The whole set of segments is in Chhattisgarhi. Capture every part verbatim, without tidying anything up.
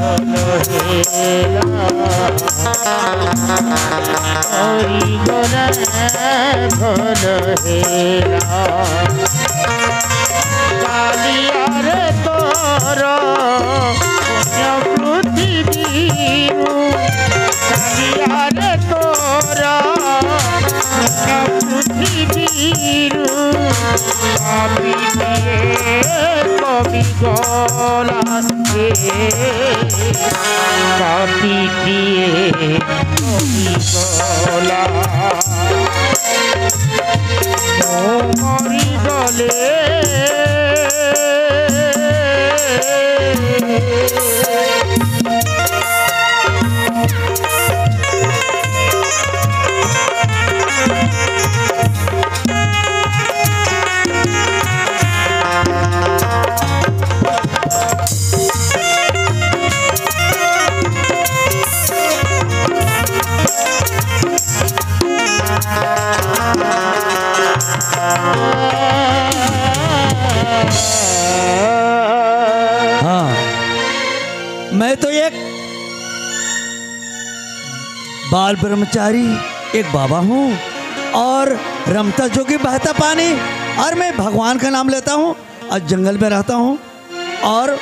भलो हेला, औरी गोरे भलो हेला। कालिया रे तोरो पुण्य पृथ्वी रू, कालिया रे तोरो पुण्य पृथ्वी रू। पापी पिए कवि गोला से, पापी पिए कवि गोला। ओ मरी गले। हाँ, मैं तो एक बाल ब्रह्मचारी, एक बाबा हूँ, और रमता जोगी बहता पानी, और मैं भगवान का नाम लेता हूँ और जंगल में रहता हूँ, और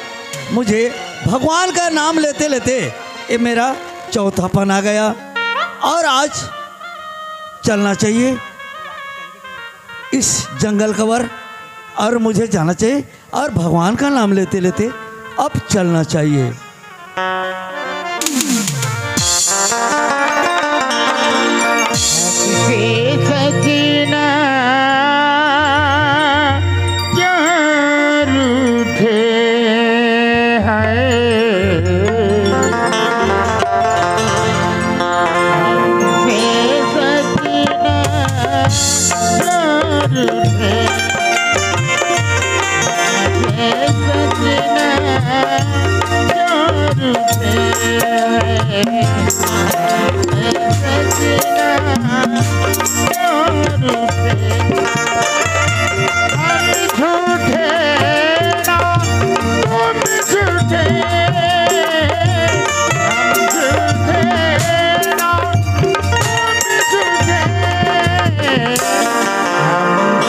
मुझे भगवान का नाम लेते लेते ये मेरा चौथापन आ गया, और आज चलना चाहिए इस जंगल का वर, और मुझे जाना चाहिए, और भगवान का नाम लेते लेते अब चलना चाहिए। से सजना क्यों रूठे हैं?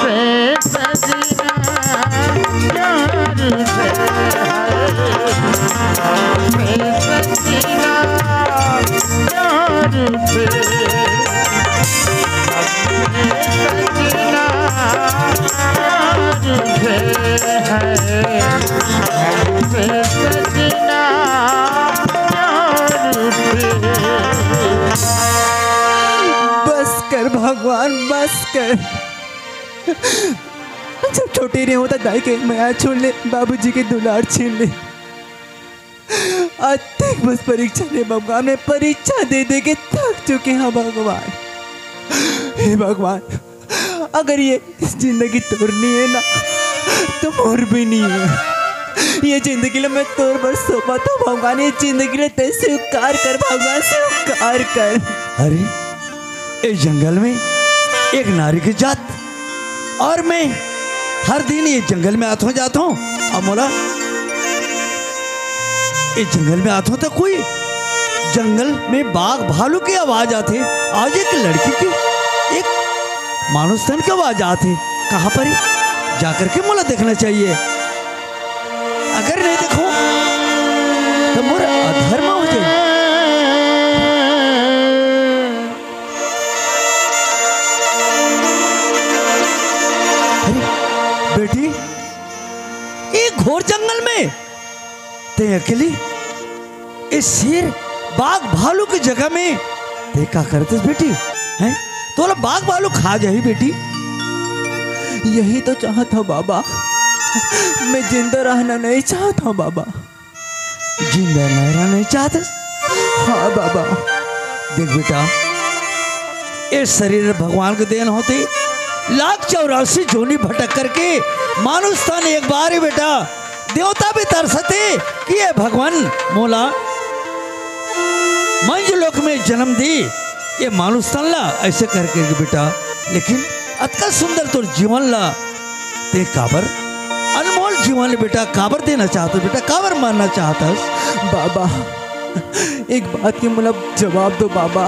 से सजना क्यों रूठे? से सजना क्यों रूठे हैं? बस कर भगवान, बस कर। जब छोटे रहे हों त दाई के मया छीन ले, बाबूजी के दुलार छीन ले। आज तक बस परीक्षा दे भगवान, मैं परीक्षा दे दे के थक चुके हैं भगवान। हे भगवान, अगर ये जिंदगी तोर नहीं है ना, तो मोर भी नहीं है। ये जिंदगी ला मैं तोर बर सौंपत हों भगवान, ये जिंदगी ला तैं स्वीकार कर भगवान, स्वीकार कर। अरे, ए जंगल में एक नारी के जात, और मैं हर दिन ये जंगल में आत हों जात हों, अब मोला ये जंगल में आत हों त कोई जंगल में बाघ भालू की आवाज आथे, आज एक लड़की की, एक मानुष तन की आवाज आथे। कहाँ पर हे? जाकर के मोला देखना चाहिए। अगर नहीं देखों त मोर अधर्म हो जाए। अरे बेटी, ये घोर जंगल में तैं अकेली, ये शेर, बाघ, भालू की जगह में तैं का करत हस बेटी? हैं? तोला बाघ भालू खा जाही बेटी। यही तो चाहत हों बाबा, मैं जिंदा रहना नहीं चाहत हों बाबा। जिंदा नहीं रहना नहीं चाहत हस? हाँ बाबा। देख बेटा, ये शरीर भगवान के देन होथे, लाख चौरासी जोनी भटक करके मानुष तन एक बार ही बेटा, देवता भी तरसथे कि ये भगवान मोला मंज लोक में जन्म दे, ये मानुष तन ला ऐसे करके बेटा। लेकिन अतका सुंदर तोर जीवन ला तैं काबर अनमोल जीवन बेटा काबर देना चाहत हस बेटा, काबर मरना चाहत हस? बाबा, एक बात के मोला जवाब दो बाबा।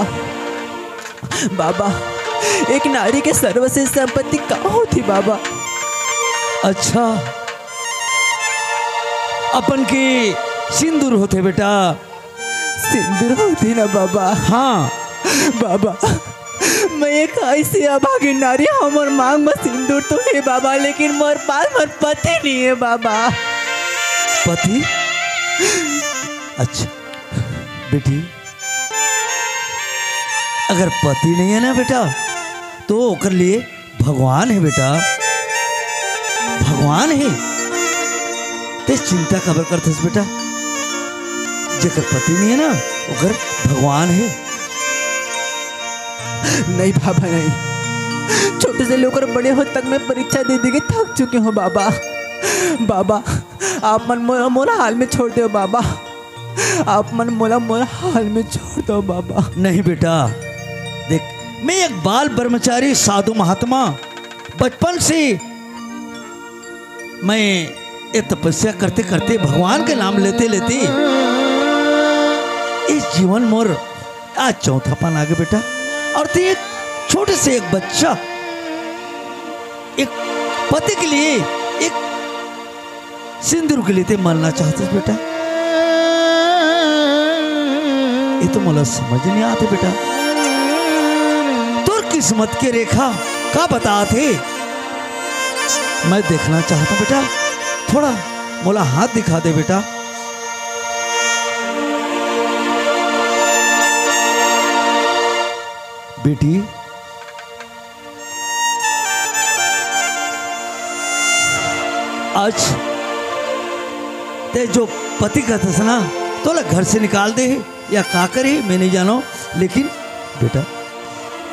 बाबा, एक नारी के सर्वश्रेष्ठ संपत्ति का होथे बाबा? अच्छा, अपन के सिंदूर होथे बेटा। सिंदूर होथे ना बाबा? हाँ। बाबा, मैं एक ऐसी अभागिन नारी हूँ, मोर मांग में सिंदूर तो हे बाबा, लेकिन मोर पास मोर पति नहीं है बाबा। पति? अच्छा बेटी, अगर पति नहीं है ना बेटा, तो ओकर लिए भगवान हे बेटा, भगवान हे। ते चिंता काबर करथस बेटा? जेकर पति नहीं है ना, ओकर भगवान हे। नहीं बाबा, नहीं। छोटे से लेकर बड़े हो तक मैं परीक्षा दे दे के थक चुकी हूँ बाबा। बाबा, आप मन मोला, मोला हाल में छोड़ दो बाबा। आप मन मोला, मोला हाल में छोड़ दो बाबा। नहीं बेटा, देख, मैं एक बाल ब्रह्मचारी साधु महात्मा, बचपन से मैं ये तपस्या करते करते, भगवान के नाम लेते लेते ये जीवन मोर आज चौथा पान आगे बेटा। और ते एक छोटे से एक बच्चा, एक पति के लिए, एक सिंदूर के लिए ते मरना चाहत हस बेटा? ये तो मोला समझ नहीं आते बेटा। तोर किस्मत के रेखा का बतात हे? मैं देखना चाहत हूँ बेटा, थोड़ा मोला हाथ दिखा दे बेटा। बेटी, आज ते जो पति कहत हस ना, तोला घर से निकाल दे हे या का करे, मैं नहीं जानो, लेकिन बेटा,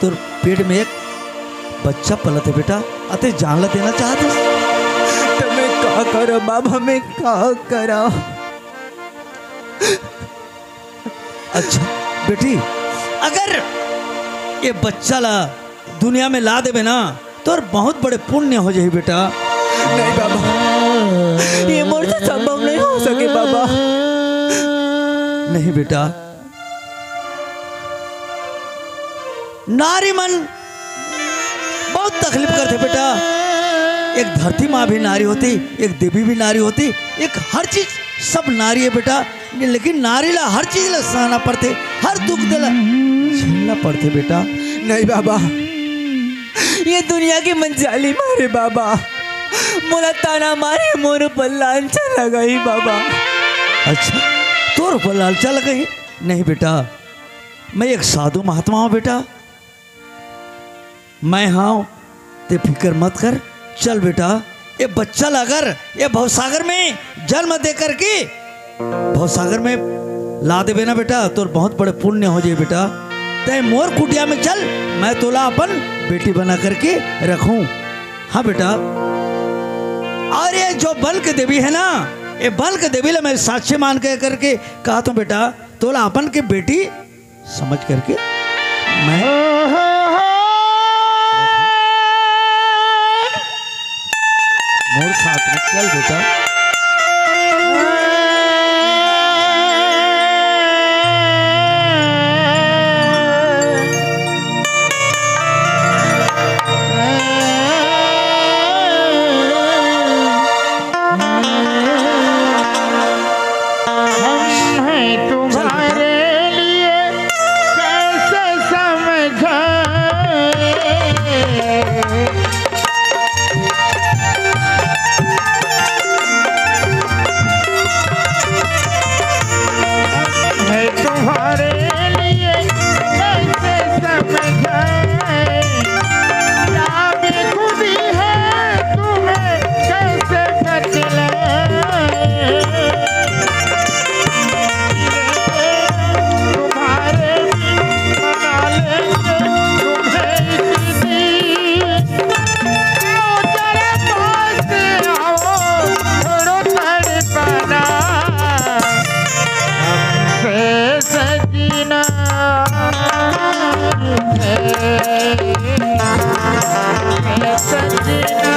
तोर पेट में एक बच्चा पलत हे बेटा, अते जान ला देना चाहत हस। तो मैं का करा बाबा, मैं का करा? अच्छा बेटी, अगर ये बच्चा ला दुनिया में ला देबे ना, तोर बहुत बड़े पुण्य हो जाही बेटा। नहीं बाबा, ये मोर से संभव नहीं हो सके बाबा। नहीं बेटा, नारी मन बहुत तकलीफ करथे बेटा। एक धरती माँ भी नारी होथे, एक देवी भी नारी होथे, एक हर चीज, सब नारी है बेटा। लेकिन नारी ला हर चीज ला सहना पड़थे, हर दुख दे ला झेलना पड़थे बेटा। नहीं बाबा, ये दुनिया के मन जालिम हे बाबा, मोला ताना मारे, मोर ऊपर लांछा लगाही बाबा। अच्छा, तोर ऊपर लांछा लगाही? नहीं बेटा, मैं एक साधु महात्मा हूँ बेटा, मैं हूँ, ते फिकर मत कर। चल बेटा, ये बच्चा ला अगर ये भवसागर में जन्म दे करके भवसागर में ला देबे ना बेटा, तोर बहुत बड़े पुण्य हो जाए बेटा। ते मोर कुटिया में चल, मैं तोला अपन बेटी बना करके रखूं। हाँ बेटा, और ये जो बल्क देवी है ना, ये बल्क देवी ला मैं साक्षी मान के करके कहा तो बेटा, तोला अपन के बेटी समझ करके मैं मोर साथ में चल बेटा। हम हैं तुम्हारे लिए कैसे समझाएं? है तुम्हारे लिए कैसे समझाएं? राम खुद ही है, तुम्हें कैसे बतलाएं? तुम्हारे बिन बना लेंगे तुम्हें किसी। आओ जरा पास आओ, छोड़ो तड़पना। हमसे सजना, हमसे सजना,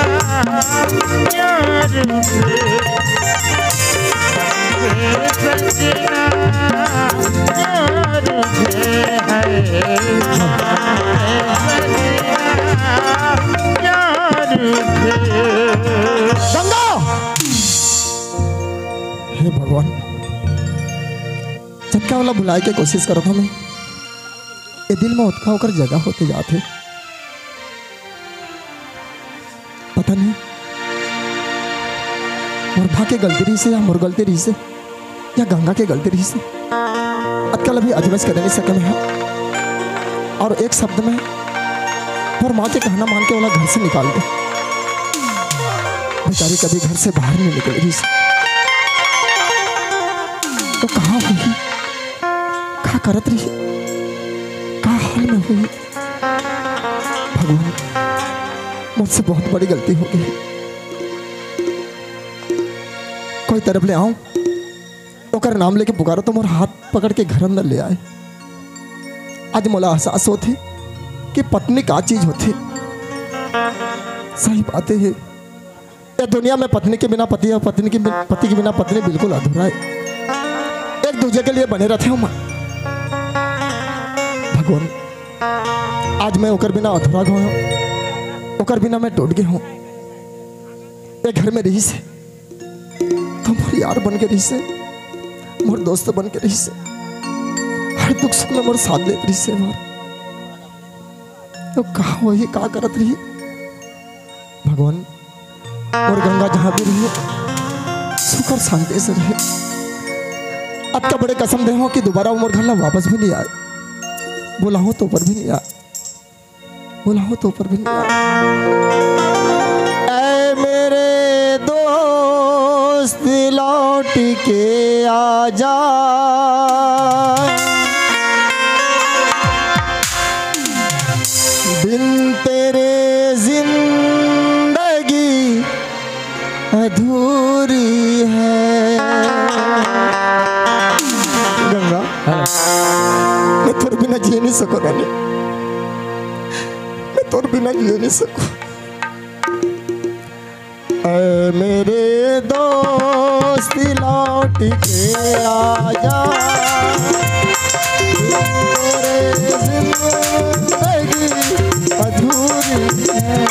प्यार से। सजना, प्यार दे है, सजना, प्यार दे। गंगा! हे भगवान, जतका ओला भुलाए के कोशिश करत हंव मैं, ए दिल में ओतका ओकर जगह होते जात हे। पता नहीं, मोर भा के गलती रहिस हे या मोर गलती रहिस हे या गंगा के गलती रहिस हे। अतका ल भी अजमस करे नहीं सके मैं हा। और एक शब्द में, मोर माँ के कहना मान के ओला घर से निकाल दे। बेचारी कभी घर से बाहर नहीं निकले रहिस हे। तो कहाँ होही? का करत रही? का हाल में होही? भगवान, मोर से बहुत बड़ी गलती हो गई। कोई तरफ ले आंव, ओकर नाम लेके पुकारों तो मोर हाथ पकड़ के घर अंदर ले आए। आज मोला एहसास होथे कि पत्नी का चीज होथे। सही बात हे, ये दुनिया में पत्नी के बिना पति और पत्नी के बिन-, पति के बिना पत्नी बिल्कुल अधूरा हे। एक दूजे के लिए बने रहिथे ओमन। भगवान, आज मैं ओकर बिना अधूरा गे हंव, ओकर बिना मैं टूट गे हंव। ये घर में रहिस हे तो मोर यार बन के रहिस हे, मोर दोस्त बन के रहिस हे, हर दुख सुख में मोर साथ देत रहिस हे। मोर तो का होही, का करत रही? भगवान, मोर गंगा जहाँ भी रहे, सुख और शांति से रहे। अतका बड़े कसम दे हंव कि दोबारा वो मोर घर ला वापस भी नहीं आए। बुलाहूं तो ऊपर भी नहीं आए, बुलाहूं तो ऊपर भी नहीं आए। ऐ मेरे दोस्त, लौट के आ जा। बिन तेरे जिंदगी अधूरी है। गंगा, हाँ। मैं तोर बिना जी नहीं सकूं रानी, मैं तोर बिना जी नहीं सकूं। ऐ मेरे दोस्त, लौट के आ जा, तेरे जिंदगी अधूरी है।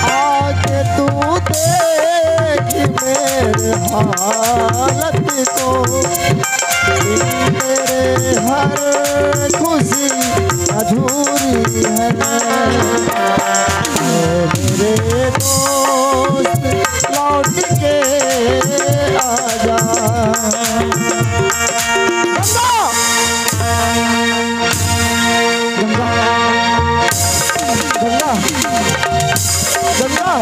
आके तू देख मेरे हालत को, तेरे हर खुशी अधूरी है। मेरे दोस्त, लौट के आ जा। गंगा! गंगा! गंगा! गंगा!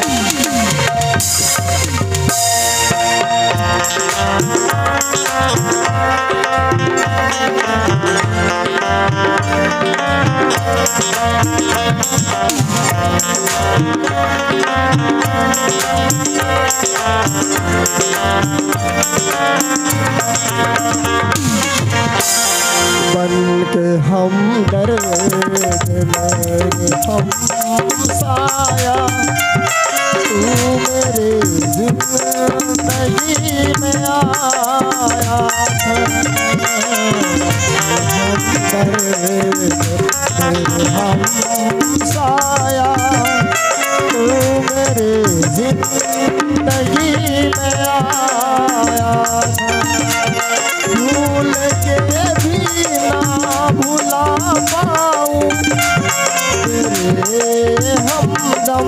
बन के हमदर्द मेरे हमसाया, तू मेरे जिंदगी में आया था। हमदर्द मेरे हमसाया, तू मेरे जिंदगी में आया था। भूल के भी ना भुला पाऊं तेरे हमदम।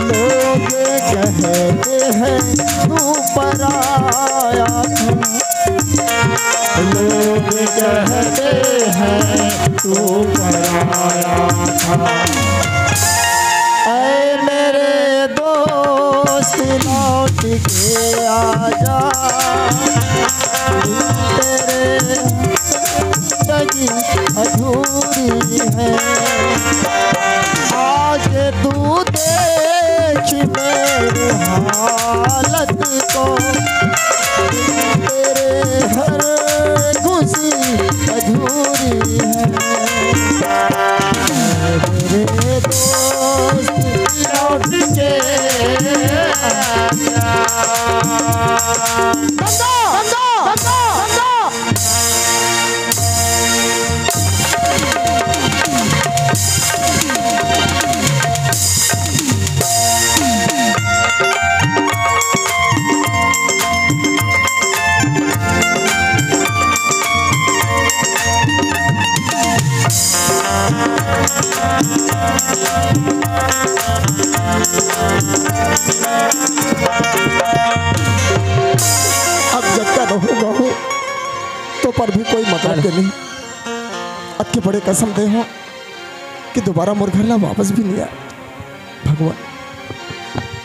लोग कहते हैं तू पराया था, लोग कहते हैं तू पराया था। ऐ मेरे दोस्त, लौट के आ जा, तेरे जिंदगी अधूरी है। आज तू देख मेरे हालत को, तेरे हर खुशी अधूरी है। मेरे दोस्त, लौट के आ जा। गहूं गहूं तो पर भी कोई मतलब के नहीं। अतके बड़े कसम दे हो कि दोबारा मोर घर ला वापस भी नहीं आए। भगवान,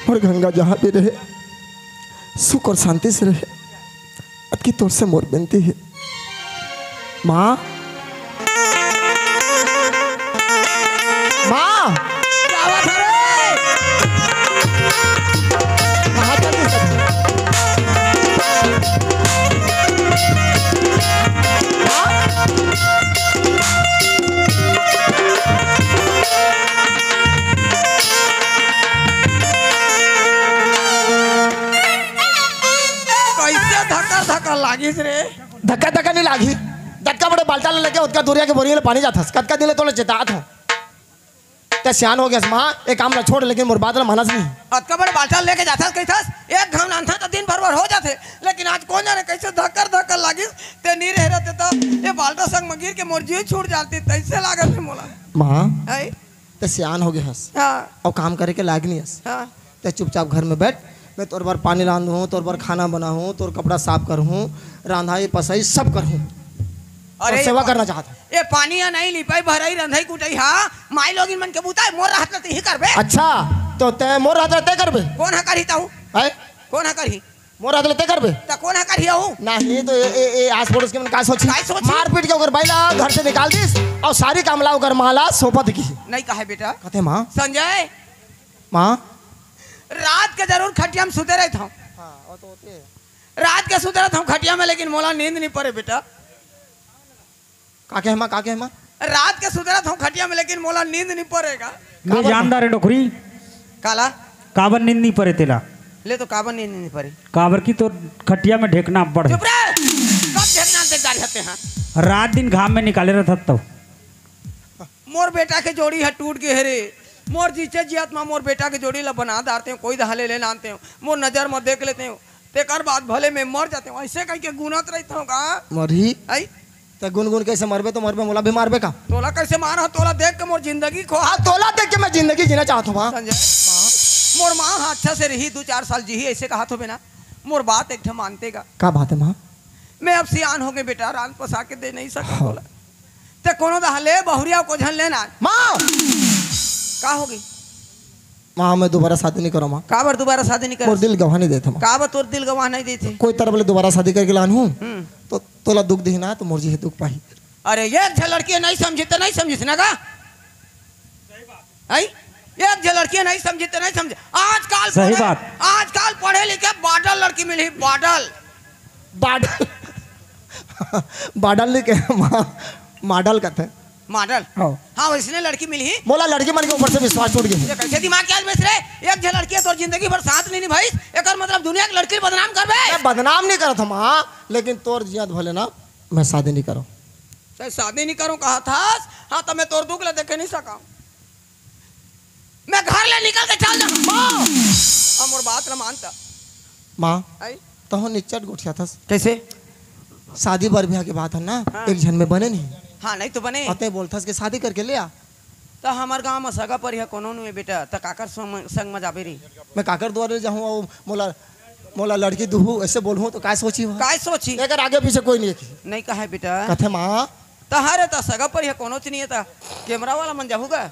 मोर गंगा जहां भी रहे, सुख और शांति से रहे। अतकी तोर से मोर बेनती हे। माँ, माँ, का बात हे रे? कहाँ चल दिस? माँ? कइसे धक्का धक्का लागिस रे? धक्का धक्का नहीं लागी। धक्का बड़े बाल्टा ले लेके ओतका दूरिया के बोरिया ले पानी जाथस। कतका दिन ले तोला चेतात हो। ते सियान हो गेस माँ, ए काम ला छोड़, लेकिन मोर बात ला मानस नहीं। अतका बड़े बाल्टा लेके जाथस कहिथस, एक घाम लानथस त दिन भर भर हो जाथे। लेकिन आज कोन जाने कइसे धक्कर धक्कर लागिस, ते नी रहे रहते त ए बाल्टा संग म गिर के मोर जीव छूट जाती, तइसे लागत हे मोला। माँ, हैं? ते सियान हो गे हस। हाँ। अउ काम करे के लायक नहीं हस। हाँ। ते चुपचाप घर में बैठ, मैं तोर बर पानी लान दूँ, तोर बर खाना बनाहूँ, तोर कपड़ा साफ करहूँ, रांधाई पसाई सब करहूँ। अरे तोर सेवा करना चाहत हूँ। ए पानी या नहीं लिपाई भराई रंधई कुटई हा माई लोगिन मन के बूता हे, मोर रहत ले तेही करबे। अच्छा, तो ते मोर रहत ले ते करबे? कोन हा करही तहूँ? हैं? कोन हा करही? मोर रहत ले ते करबे? त कोन हा करही अहू? नहीं तो ए, ए, ए आस पड़ोस के मन का सोची? काय सोची? मारपीट के ओकर बाई ला घर से निकाल दिस अउ सारी काम ला ओकर माँ ला सौंपत की। नहीं कहे बेटा। कथे माँ? संजय। माँ? रात के जरूर खटिया में सुते रहत हूँ। हाँ, वो तो होते हैं। रात के सुते रहत हूँ खटिया में, लेकिन मोला नींद नहीं परे बेटा। का कहे माँ, का कहे माँ? रात के सुते रहत हूँ खटिया में, लेकिन मोला नींद नहीं परेगा। मैं काबर? जानदार है डोकरी। काला? काबर नींद नहीं परे तेला? ले तो काबर नींद नहीं परे? काबर की तो खटिया में ढेकना पड़। चुप रे। कब ढेकना देख डारी हते हाँ? रात दिन घाम में निकाले रहत तो। मोर बेटा के जोड़ी ह टूट गे हे रे। मोर जीचे जियत म मोर बेटा के जोड़ी ल बना डारते हो, कोई दहा ले ले लानते हो, मोर नजर म देख लेते हो, तेकर बाद भले मैं मर जाते हो। अइसे कहिके गुनत रहित हूँ का? मरही। आई? त गुन गुन कइसे मरबे तो मरबे, मोला भी मारबे का? तोला कइसे मार हो? तोला देख के मोर जिंदगी खो। हाँ, तोला देख के मैं जिंदगी जीना चाहत हूँ, हाँ। संजय, मोर माँ ह अच्छा से रही, दू चार साल जीही, अइसे कहत होबे ना। मोर बात एक ठन मानते का? का बात है माँ? मैं अब सियान हो गे बेटा, रांध पसा के दे नहीं सकत हाँ। तोला। ते कोनो दहा ले बहुरिया को झन लेना। माँ! का होगे? माँ, मैं दोबारा शादी नहीं करो माँ। काबर दोबारा शादी नहीं कर? मोर दिल गवाह नहीं देथे माँ। काबर तोर दिल गवाह नहीं देथे? कोई तरह ले दोबारा शादी करके लान हूँ, हम्म। तो तोला दुख देही ना, तो मोर जी हे दुख पाही। अरे, एक झन लड़की नहीं समझी तो नहीं समझिस ना का? आई? एक झन लड़की नहीं समझी तो नहीं समझी। आजकल सही पढ़े, बात। आजकल पढ़े लिखे बाडल लड़की मिली, बाडल। बाडल। बाडल नहीं कहे, मा-, माडल कथे। माडल? हाँ। हाँ, वइसने लड़की मिलही। मोला लड़की मन के ऊपर से विश्वास टूट गे। ये कइसे दिमाग के आदमी रे? एक झन लड़की हे, तोर जिंदगी भर साथ नहीं निभाइस, एकर मतलब दुनिया के लड़की ल बदनाम करबे? मैं बदनाम नहीं करत हूँ माँ, लेकिन तोर जियत भले ना, मैं शादी नहीं करूँ। ते शादी नहीं करूँ कहत हस, हाँ, त मैं तोर दुख ल देखे नहीं सकूँ। मैं घर ले निकल के चल जाहूँ। माँ! अब मोर बात ल मानता। माँ, आई? तहूँ निच्चट गोठियाथस। कइसे? शादी बर ब्याह के बात हे ना, हाँ। एक झन में बने नहीं। हाँ, नहीं तो बने। अते बोलथस के शादी करके ले आ। त हमर गाँव म सगा परिहा कोनो नुए बेटा, त काकर संग, संग म जाबे रे? मैं काकर दुवारे जाहूँ अउ मोला, मोला लड़की दुहू, अइसे बोलहूँ त काय सोची हो? काय सोची? एकर आगे पीछे कोई नहीं हे। नहीं कहे बेटा। कथे माँ। तहारे त सगा परिहा कोनो च नहीं हे, त कैमरा वाला मन जाहू गा?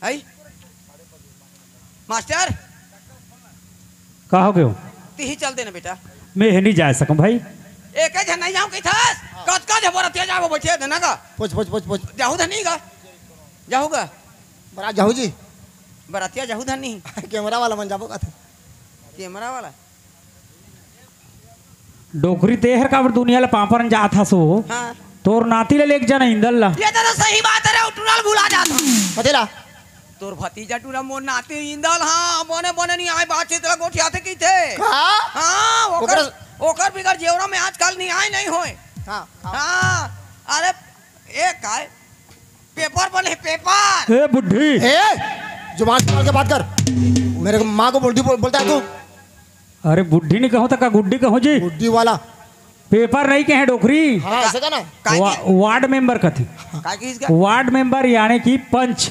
आई? मास्टर, का हो गयो? तिही चल देना बेटा। मैं हे नहीं जा सकूँ भाई। एक झन नहीं जाऊँ कहिथस? कतका झन बरतिया जाबो बइठे देना का? पोछ, पोछ, पोछ, पोछ। जाहू धनी का? जाहू का? बरात जाहू जी। बरतिया जाहू धनी। कैमरा वाला मन जाबो का था? कैमरा वाला? डोकरी, तेहर काबर दुनिया ले पापरन जात हस ओ? हाँ। तोर नाती ले लेके जाना इंदल ला। ये तो, तो सही बात हे रे, टूरा ल भुला जात हस। कथी ला? तोर भतीजा टूरा मोर नाती इंदल, हाँ, बने बने नहीं आए, बातचीत ला गोठियाथे कहिथे। का? हाँ, ओकर, ओकर बिगर जेवरा में आजकल नहीं आए नहीं होए। हाँ, हाँ। हाँ, अरे, ए काय? पेपर बने, पेपर। ए बुढ़ी। ए, जुबान संभाल के बात कर। मेरे को माँ को बुढ़ी बोल, बोलता है तू? अरे बुढ़ी नहीं कहूँ त का गुड्डी कहूँ जी? गुड्डी वाला। पेपर नहीं कहे डोकरी। हाँ, ऐसे का ना? काय वा-, की? वार्ड मेंबर कथे। काय की इसका? वार्ड मेंबर यानी कि पंच।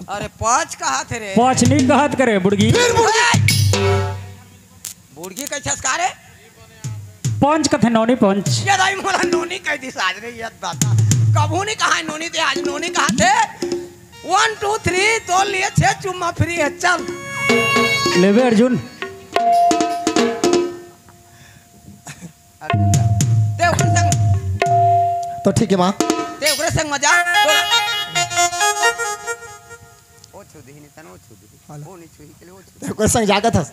अरे पंच कहथे रे। पंच नहीं कहत करे बुढ़गी। फिर बुढ़गी। बुढ़गी कइसे का रे? पंच कथे, नोनी पंच। ये दाई मोला नोनी कह दिस आज रे, ये दादा। कभू नहीं कहा है नोनी, ते आज नोनी कहा थे। वन, टू, थ्री, तोर लिए छह चुम्मा फ्री है, चल। लेबे अर्जुन। ते ओकर संग, तो ठीक है माँ। ते ओकरे संग मजा, तोला ओ छू दिही, नहीं तन ओ छू दिही। हेलो। ओ नहीं छूही के लिए ओ छू। ते ओकरे संग जागत हस।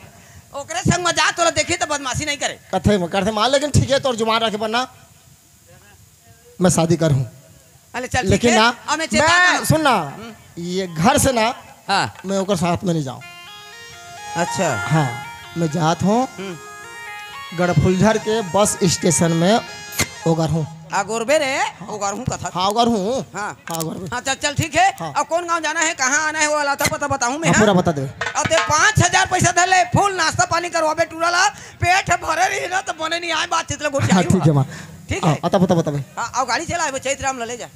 ओकरे संग मजा, तोला देखी तो बदमाशी नहीं करे। कथे म-, करथे माँ, लेकिन ठीक है, तोर जुबान रखे पर ना, मैं शादी कर हूँ। अरे चल, ठीक लेकिन है। ना, अब मैं चेता मैं, दूँ। सुन ना, हम्म। ये घर से ना, हाँ। मैं ओकर साथ में नहीं जाऊँ। अच्छा। हाँ, मैं जात हूँ हम्म। गड़फुलझर के बस स्टेशन में ओगर हूँ। अगोरबे रे, ओगर हूँ कथा। हाँ, ओगर हूँ। हाँ। हाँ, ओगर हूँ। हाँ, चल, चल, ठीक है। हाँ। अब कौन गाँव जाना है, कहाँ आना है, वो वाला था पता बताऊँ मैं, हाँ, हाँ? पूरा बता दे। अब ते पाँच हजार पैसा धर ले, फुल नाश्ता पानी करवाबे टूरा ला, पेट भरे रही ना तो बने नहीं आए, बातचीत ला गोठियाई हाँ, ठीक होगा। है माँ। ठीक हाँ, है। आता पता बता भाई। हाँ, अब गाड़ी चला, वो चैत राम ला ले जा।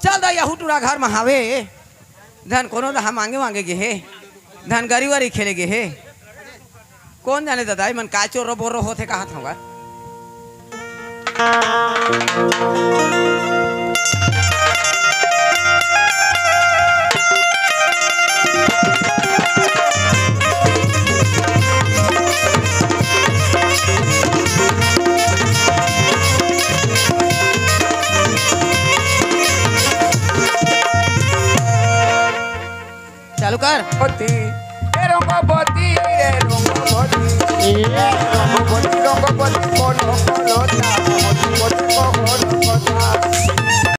चल दा, यहू टूरा घर में हावे। धन कोनो दा मांगे वांगे गे हे, धन गरी वरी खेले गे हे। कौन जाने दादा, मन काय चोरो बोरो होथे कहत हवं गा। चालू कर। पोती, ए रोंगो पोती, ए रोंगो पोती।